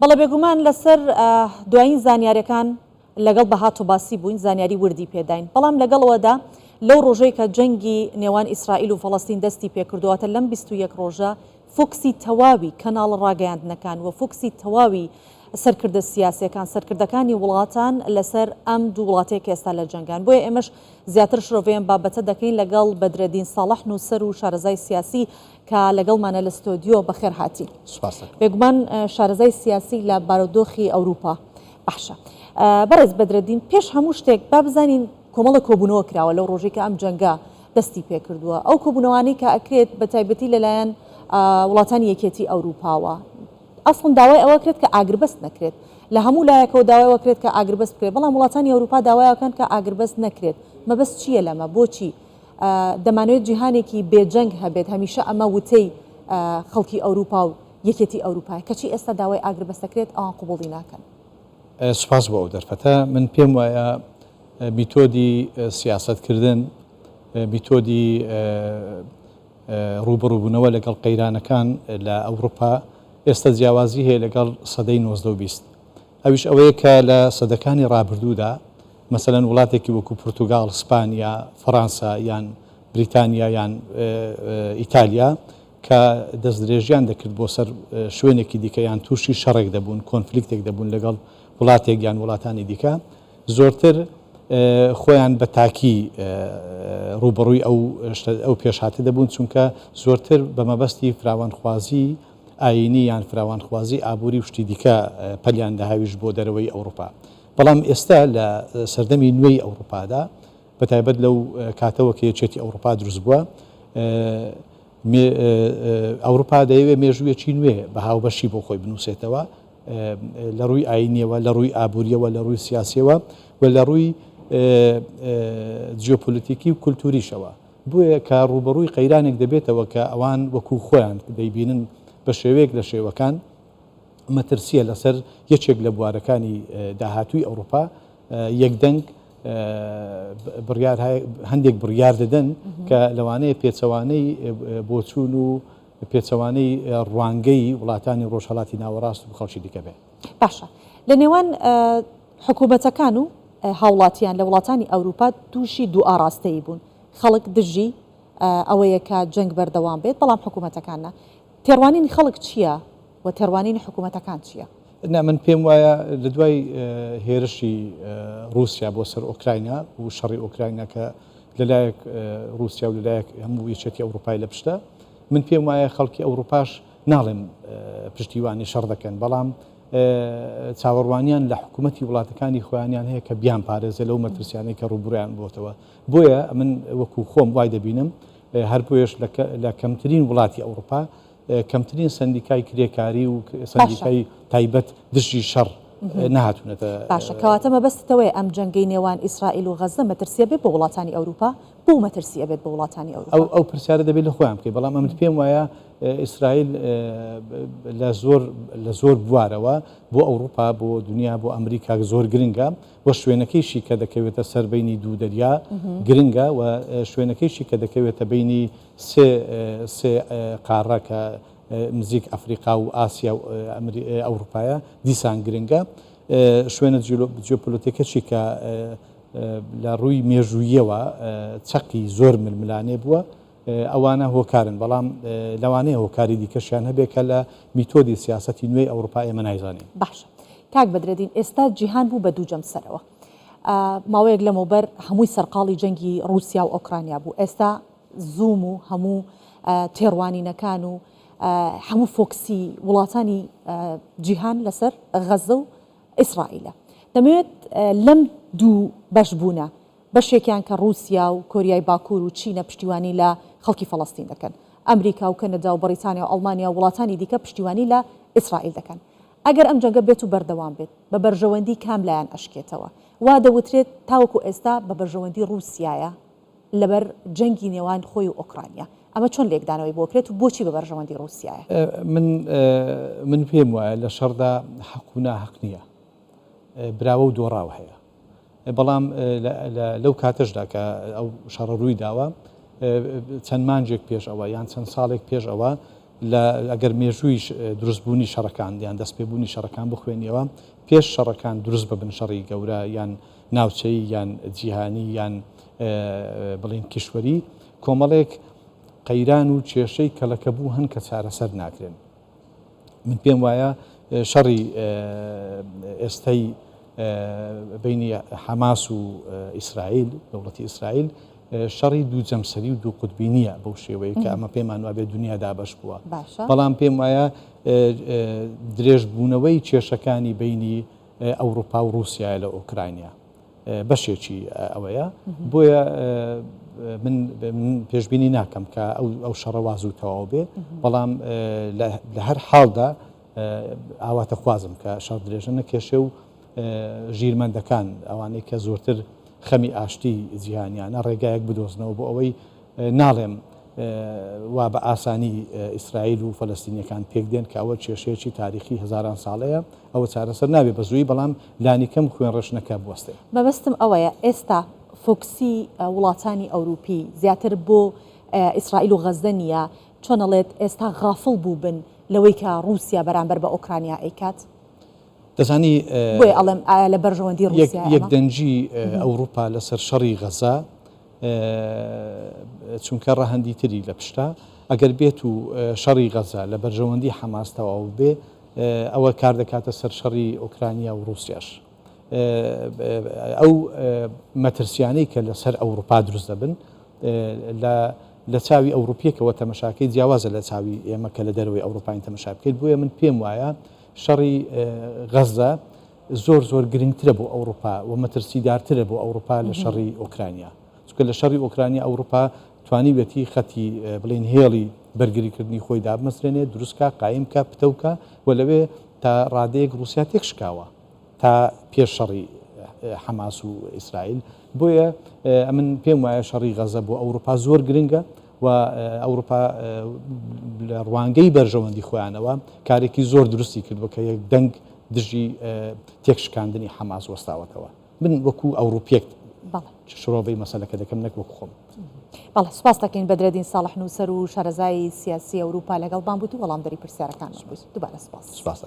بەڵێ بێگومان لەسەر دوایین زانیاریەکان لەگەڵ بەها تۆباسی بووین زانیاری وردی پێداین بەڵام لەگەڵ ئەوەدا لەو ڕۆژەی کە جەنگی نێوان ئیسرائیل و فەڵەستین دەستی پێکردووە واتە لەم 21 ڕۆژە فۆکسی تەواوی کەناڵە ڕاگەیاندنەکان و فۆکسی تەواوی سەرکردە سیاسیەکان سەرکردەکانی وڵاتان لەسەر ئەم دوو وڵاتەیە کە ئێستا لە جەنگان بۆیە ئێمەش زیاتر شرۆڤەی ئەم بابەتە دەکەین لەگەڵ بەدرەدین ساڵح نووسەر و شارەزای سیاسی کە لەگەڵمانە لە ستۆدیۆ بەخێر هاتی. سوپاس دەکەم. بێگومان شارەزای سیاسی لە بارودۆخی ئەوروپا. باشە بەڕێز بەدرەدین پێش هەموو شتێک با بزانین کۆمەڵە کۆبوونەوە کراوە لەو ڕۆژەی کە ئەم جەنگە دەستی پێکردووە ئەو کۆبوونەوانەی کە ئەکرێت بە تایبەتی لەلایەن وڵاتانی یەکێتی ئەوروپاوە ئەسڵن داوای ئەوە کرێت کە ئاگربەست نەکرێت لە هەموو لایەکەوە داوای ئەوە کرێت کە ئاگربەست بکرێت بەڵام وڵاتانی ئەوروپا داوای ئەکەن کە ئاگربەست نەکرێت مەبەست چییە لەمە بۆچی دەمانەوێت جیهانێکی بێ جەنگ هەبێت، هەمیشە ئەمە وتەی خەڵکی ئەوروپا و یەکێتی ئەوروپایە، کەچی ئێستا داوای ئاگربەست دەکرێت ئەوان قبوڵی ناکەن. سوپاس بۆ ئەو دەرفەتە. من پێم وایە میتۆدی سیاسەتکردن، میتۆدی ڕووبەڕووبوونەوە لەگەڵ قەیرانەکان لە ئەوروپا ئێستا جیاوازی هەیە لەگەڵ سەدەی 19 و 20. ئەویش ئەوەیە کە لە سەدەکانی ڕابردوودا مەسەلەن وڵاتێکی وەکو پورتوگال، سپانیا، فەڕانسە یان بریتانیا یان ئیتالیا کە دەستدرێژیان دەکرد بۆ سەر شوێنێکی دیکە یان تووشی شەڕێک دەبوون، کۆنفلیکتێک دەبوون لەگەڵ وڵاتێک یان وڵاتانی دیکە، زۆرتر خۆیان بە تاکی ڕووبەڕووی ئەو ئەو پێشهاتە دەبوون، چونکە زۆرتر بە مەبەستی فراوانخوازی ئایینی یان فراوانخوازی ئابووری و شتی دیکە پەلیان دەهاویشت بۆ دەرەوەی ئەوروپا. بەڵام ئێستا لە سەردەمی نوێی ئەوروپادا، بەتایبەت لەو کاتەوە کە یەکێتی ئەوروپا دروست بووە، ئەوروپا دەیەوێت مێژوویەکی نوێ بە هاوبەشی بۆ خۆی بنووسێتەوە، لە ڕووی ئایینیەوە، لە ڕووی ئابووریەوە، لە ڕووی سیاسیەوە و لە ڕووی جیۆپۆلیتیکی و کولتووریشەوە. بۆیە کە ڕووبەڕووی قەیرانێک دەبێتەوە کە ئەوان وەکوو خۆیان دەیبینن بە شێوەیەک لە شێوەکان مەترسییە لەسەر یەکێک لە بوارەکانی داهاتووی ئەوروپا، یەکدەنگ بڕیار هەندێک بڕیار دەدەن کە لەوانەیە پێچەوانەی بۆچوون و پێچەوانەی ڕوانگەی وڵاتانی ڕۆژهەڵاتی ناوەڕاست و خەڵکی دیکە بێ. باشە لە نێوان حکوومەتەکان و هاوڵاتیان لە وڵاتانی ئەوروپا تووشی دوو ئاڕاستەیی بوون، خەڵک دژی ئەوەیە کە جەنگ بەردەوام بێت، بەڵام حکوومەتەکان نا. تێڕوانینی خەڵک چییە و تێڕوانینی حکوومەتەکان چییە؟ نا، من پێم وایە لە دوای هێرشی ڕووسیا بۆ سەر ئۆکراینا و شەڕی ئۆکراینا کە لە لایەک ڕووسیا و لە لایەک هەموو یەکێتی ئەوروپای لە پشتە، من پێم وایە خەڵکی ئەوروپاش ناڵێم پشتیوانی شەڕ دەکەن، بەڵام چاوەڕوانیان لە حکوومەتی وڵاتەکانی خۆیانیان هەیە کە بیانپارێزێ لەو مەترسیانەی کە ڕووبڕوویان بۆتەوە. بۆیە من وەکوو خۆم وای دەبینم، هەر بۆیەش لە کەمترین وڵاتی ئەوڕوپا کەمترین سەندیکای کرێکاری و سەندیکای تایبەت دژی شەڕ نەهاتوونەتە. باشە کەواتە مەبەستت ئەوەیە ئەم جەنگەی نێوان ئیسرائیل و غەززە مەترسیە بێت بۆ وڵاتانی ئەوروپا؟ بۆ مەترسی ئەبێت بۆ وڵاتانی ئەوروپا؟ ئەو پرسیارە دەبێت لە خۆیان بکەی، بەڵام ئەمن پێم وایە ئیسرائیل لە زۆر لە زۆر بوارەوە بۆ ئەوروپا، بۆ دنیا، بۆ ئەمریکا زۆر گرنگە و شوێنەکەیشی کە دەکەوێتە سەر بەینی دوو دەریا گرنگە و شوێنەکەیشی کە دەکەوێتە بەینی سێ سێ قاڕە کە نزیک ئەفریقا و ئاسیا و ئەوروپایە دیسان گرنگە. شوێنە جیۆپۆلۆتیکەشی کە لە ڕووی مێژووییەوە چەقی زۆر ململانێ بووە، ئەوانە هۆکارن، بەڵام لەوانەیە هۆکاری دیکەشیان هەبێت کە لە میتۆدی سیاسەتی نوێی ئەوروپا ئێمە نایزانین. باشە کاک بەدرەدین ئێستا جیهان بوو بە دوو جەمسەرەوە. ماوەیەک لەمەوبەر هەمووی سەرقاڵی جەنگی ڕووسیا و ئۆکرانیا بوو، ئێستا زووم و هەموو تێڕوانینەکان و هەموو فۆکسی وڵاتانی جیهان لەسەر غەزە و ئیسرائیلە. دەمەوێت لەم دوو بەش بوونە، بەشێکیان کە ڕووسیا و کۆریای باکوور و چینە پشتیوانی لە خەڵکی فەڵەستین دەکەن، ئەمریکا و کەنەدا و بەڕیتانیا و ئەڵمانیا و وڵاتانی دیکە پشتیوانی لە ئیسرائیل دەکەن. ئەگەر ئەم جەنگە بێت و بەردەوام بێت، بە بەرژەوەندی کام لایەن ئەشکێتەوە؟ وا دەوترێت تاوەکو ئێستا بە بەرژەوەندی ڕووسیایە لەبەر جەنگی نێوان خۆی و ئۆکرانیا. ئەمە چۆن لێکدانەوەی بۆ کرێت و بۆچی بە بەرژەوەندی ڕووسیایە؟ من من پێم وایە لە شەڕدا حەق و ناحەق نییە، براوە و دۆڕاو هەیە. بەڵام لەو کاتەشدا کە ئەو شەڕە ڕووی داوە، چەند مانگێک پێش ئەوە یان چەند ساڵێک پێش ئەوە لە ئەگەر مێژووی دروستبوونی شەڕەکان یان دەستپێبوونی شەڕەکان بخوێنیەوە، پێش شەڕەکان دروست ببن شەڕی گەورە یان ناوچەیی یان جیهانی یان بڵێین کیشوەری، کۆمەڵێک قەیران و کێشەی کەڵەکەبوو هەن کە چارەسەر ناکرێن. من پێم وایە شەڕی ئێستای بینی حەماس و ئیسرائیل، دەوڵەتی ئیسرائیل، شەڕی دوو جەمسەری و دوو قوتبی نییە بەو شێوەیە کە ئەمە پێمان وابێ دنیا دابەش بووە. بەڵام پێم وایە درێژبوونەوەی کێشەکانی بینی ئەوروپا و ڕووسیایە لە ئۆکرانیا. بەشێکی ئەوەیە بۆیە من پێشبینی ناکەم کە ئەو شەڕە وازوو تەواو بێ بەڵام لە هەر حاڵدا ئاواتە خوازم کە شەڕ درێژە نەکێشێ و ژیرمەندەکان ئەوانەی کە زۆرتر خەمی ئاشتی جیهانیانە ڕێگایەک بدۆزنەوە بۆ ئەوەی ناڵێم وا بە ئاسانی ئیسرائیل و فەلەستینیەکان پێک دێن کە ئەوە کێشەیەکی تاریخی هەزاران ساڵەیە، ئەوە چارەسەر نابێ بە زوویی بەڵام لانیکەم خوێنڕشتنەکە بوەستێ. مەبەستم ئەوەیە ئێستا فۆکسی وڵاتانی ئەوروپی زیاتر بۆ ئیسرائیل و غەززە نییە، چۆن ئەڵێت ئێستا غافڵ بووبن لەوەی کە ڕووسیا بەرامبەر بە ئۆکرانیا ئەیکات؟ دەزانی بۆیە ئەڵێم ئایا لە بەرژەوەندی ڕووسیایە ئەمە؟ یەکدەنگی ئەوروپا لەسەر شەڕی غەززە چونکە ڕەهەندی تری لە پشتە، ئەگەر بێت و شەڕی غەزە لە بەرژەوەندی حەماس تەواو ببێ ئەوە کار دەکاتە سەر شەڕی ئۆکرانیا و ڕووسیاش. ئەو مەترسیانەی کە لەسەر ئەوروپا دروست دەبن لە لە چاوی ئەوروپیەکەوە تەمەشاکەی جیاوازە لە چاوی ئێمە کە لە دەرەوەی ئەوروپاین تەمەشا بکەیت بۆیە من پێم وایە شەڕی غەزە زۆر زۆر گرنگترە بۆ ئەوڕوپا و مەترسیدارترە بۆ ئەوڕوپا لە شەڕی ئۆکرانیا چونکە لە شەڕی ئۆکرانیا ئەوڕوپا توانیویەتی خەتی بڵێین هێڵی بەرگریکردنی خۆی دابمەزرێنێ دروستکا قایمکا پتەوکا و لەوێ تا ڕادەیەک ڕوسیا تێکشکاوە تا پێش شەڕی حەماس و ئیسرائیل بۆیە ئەمن پێم وایە شەڕی غەزە بۆ ئەوڕوپا زۆر گرنگە و ئەوڕوپا لە ڕوانگەی بەرژەوەندی خۆیانەوە کارێکی زۆر دروستی کردووە کە یەک دەنگ دژی تێکشکاندنی حەماس وەستاوەتەوە. من وەکو ئەوڕوپیەک شرۆڤەی مەسەلەکە دەکەم نەک وەکو خۆم. بەڵێ سوپاست دەکەین بەدرەدین ساڵح نووسەر و شارەزای سیاسی ئەوروپا لەگەڵمان بوویت و وەڵامدەری پرسیارەکانمان بوویت. دووبارە سوپاس. سوپاس.